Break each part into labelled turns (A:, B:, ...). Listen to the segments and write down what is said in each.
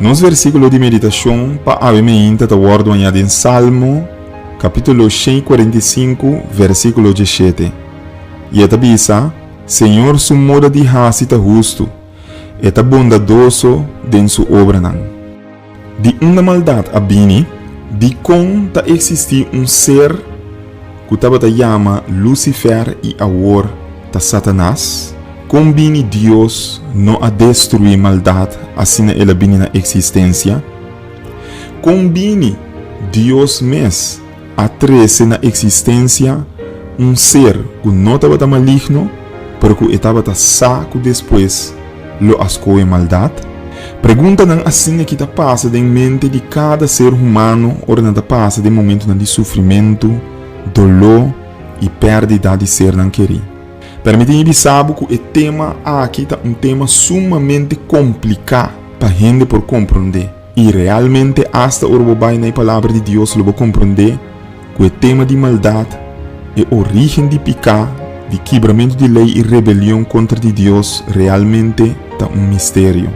A: Nos versíkulo di meditashon pa awe meinta ta wòrdu hañá den Salmo kapítulo 145 versíkulo 17. I e ta bisa, Señor su moda di hasi ta hustu, e ta bondadoso den su obranan. Di unda maldat a bini? Dikon ta eksistí un ser ku tabata yama Lusifèr i awor ta Satanas? Kon bini Dios no a destruí maldat asina el a bini na eksistensia? Kon bini Dios mes a trese na eksistensia un ser ku no tabata maligno, pero ku e tabata sa ku despues lo a skohe maldat? Preguntanan asina ki ta pasa den mente di kada ser humano ora nan ta pasa den momentunan di sufrimentu, doló i pèrdida di sernan kerí. Permití mi bisa bo ku e tema aki ta un tema sumamente kompliká pa hende por komprondé. I realmente asta ora bo bai na e Palabra di Dios lo bo komprondé ku e tema di maldat, e orígen di piká, di kibramentu di lei i rebelion kontra di Dios realmente ta un misterio.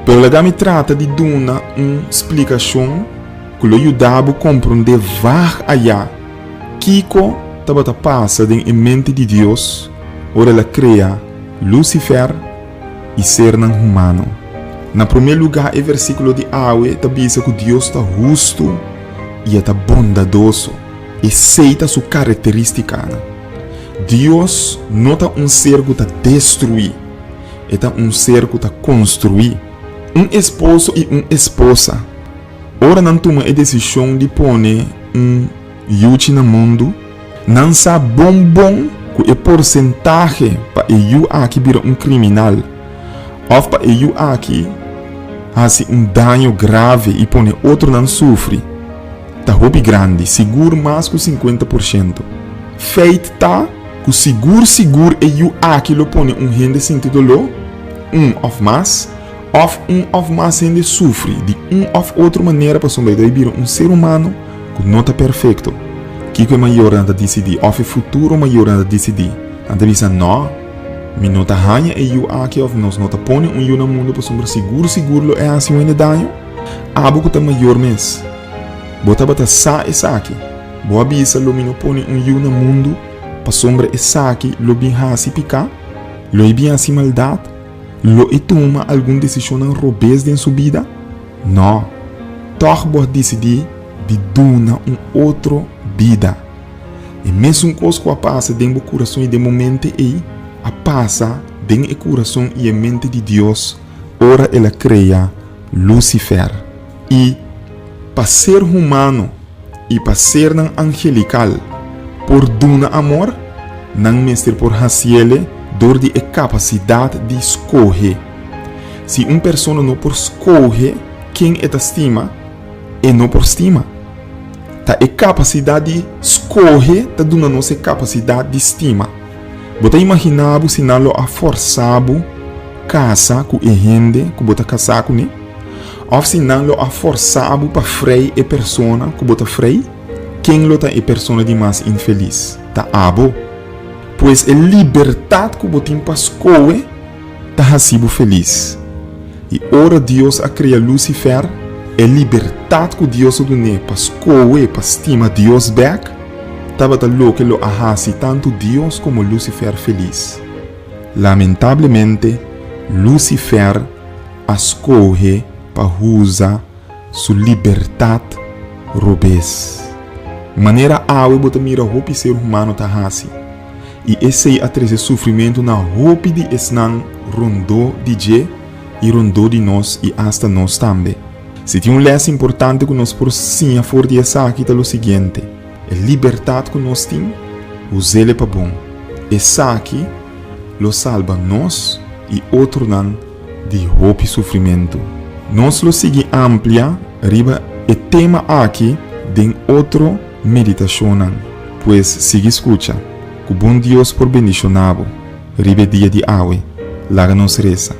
A: Pero laga mi trata di duna un splikashon ku lo yuda bo komprondé vag ayá kiko tabata pasa den e mente di Dios ora el a krea Lusifèr, i sernan humano. Na promé lugá e versíkulo di awe ta bisa ku Dios ta hustu i e ta bondadoso. Esei ta su karakterístikanan. Dios no ta un ser ku ta destruí, e ta un ser ku ta konstruí. Un esposo i un esposa, ora nan tuma e desishon di pone un yuchi na mundu, Nan sa bon bon ku e porsentahe pa e yu aki bira un kriminal òf pa e yu aki hasi un daño grave i pone otronan sufri ta hopi grandi, sigur mas ku 50%. Feit ta ku sigur sigur e yu aki lo pone un hende sinti doló, un òf mas, Òf un òf mas hende sufri di un òf otro manera pasobra e ta bira un ser humano ku no ta perfekto. Kiko e mayornan ta disidí òf e futuro mayornan ta disidí? Nan ta bisa, Nò, mi no ta haña e yu aki òf nos no ta pone un yu na mundu pasobra sigur sigur lo e hasi un hende daño. Abo ku ta mayor mes, bo tabata sa esaki. Bo a bisa lo mi no pone un yu na mundu pasobra esaki lo bin hasi piká? Lo e bin hasi maldat? Lo e tuma algun desishonnan robes den su bida? Nò. Tòg bo a disidí di duna un otro bida. E mesun kos ku a pasa den bo kurason i den bo mente ei, a pasa den e kurason i e mente di Dios ora el a krea Lusifèr. I pa ser humano I pa sernan angelikal por duna amor, nan mester por hasiele dor di e kapasidat di skohe. Si un persona no por skohe ken e ta stima, e no por stima. Ta e kapasidat di skohe ta duna nos e kapasidat di stima. Bo ta imaginá bo si nan lo a fòrsá bo kasa ku e hende ku bo ta kasá kuné? Òf si nan lo a fòrsá bo pa frei e persona ku bo ta frei? Ken lo ta e persona di mas infelis? Ta abo! Pues e libertat ku bo tin pa skohe ta hasi bo felis. I ora Dios a krea Lusifèr, e libertat ku Dios a dun'é pa skohe pa stima Dios bèk tabata loke lo a hasi tantu Dios komo Lusifèr felis. Lamentablemente, Lusifèr a skohe pa usa su libertat robes. Manera awe bo ta mira hopi ser humano ta hasi, i esei a trese sufrimentu na hopi di esnan rondó di dje i rondó di nos i asta nos tambe. Si tin un lès importante ku nos por siña for di esaki ta lo siguiente, e libertat ku nos tin, us'el pa bon. Esaki lo salba nos i otronan di hopi sufrimentu. Nos lo sigui amplia riba e tema aki den otro meditashonnan. Pues sigui skucha. Ku bon Dios por bendishoná bo riba e dia di awe. Laga nos resa.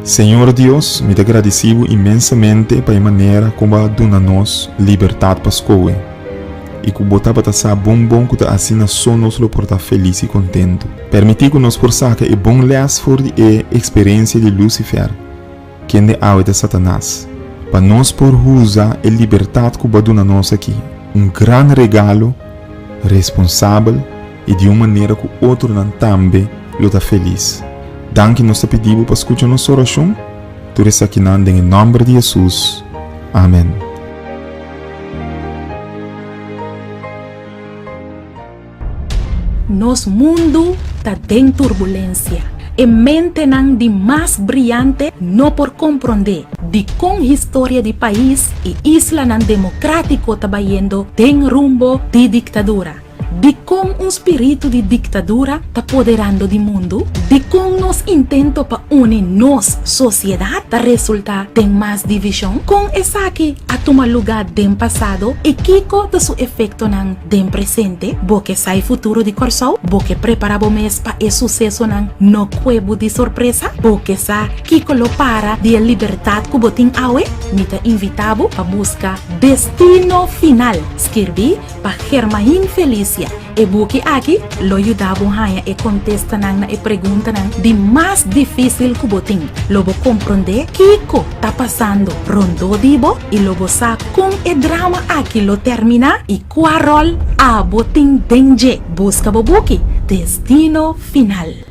A: Señor Dios, mi ta gradisí bo inmensamente pa e manera kon bo a duna nos libertat pa skohe i ku bo tabata sa bon bon ku ta asina so nos lo por ta felis i kontentu. Permití ku nos por saka e bon lès for di e eksperensia di Lucifer, kende awe ta Satanas. pa nos por usa e libertat ku Bo a duna nos aki, un gran regalo, responsabel i di un manera ku otronan tambe lo ta felis. Danki nos ta pidi Bo pa skucha nos orashon. Tur esakinan den e nòmber di Hesus. Amen.
B: Nos mundu ta den turbulensia. E mentenan di mas briante no por komprondé dikon historia di pais i islanan demokratiko ta bayendo den rumbo di diktadura. Dikon un spiritu di diktadura ta poderando di mundu? Dikon nos intento pa uni nos sosiedat ta resultá den mas divishon? Kon esaki a tuma lugá den pasado i kiko ta su efektonan den presente? Bo ke sa e futuro di Kòrsou? Bo ke prepará bo mes pa e susesonan no kue bo di sorpresa? Bo ke sa kiko lo para di e libertat ku bo tin awe? Mi ta invitá bo pa buska Destino Final, skirbí pa Germain Felicia. E buki aki lo yuda bo haña e kontestanan na e preguntanan di mas difísil ku bo tin. Lo bo komprondé kiko ta pasando rondó di bo i lo bo sa kon e drama aki lo terminá i kua ròl abo tin den dje. Buska bo buki Destino Final.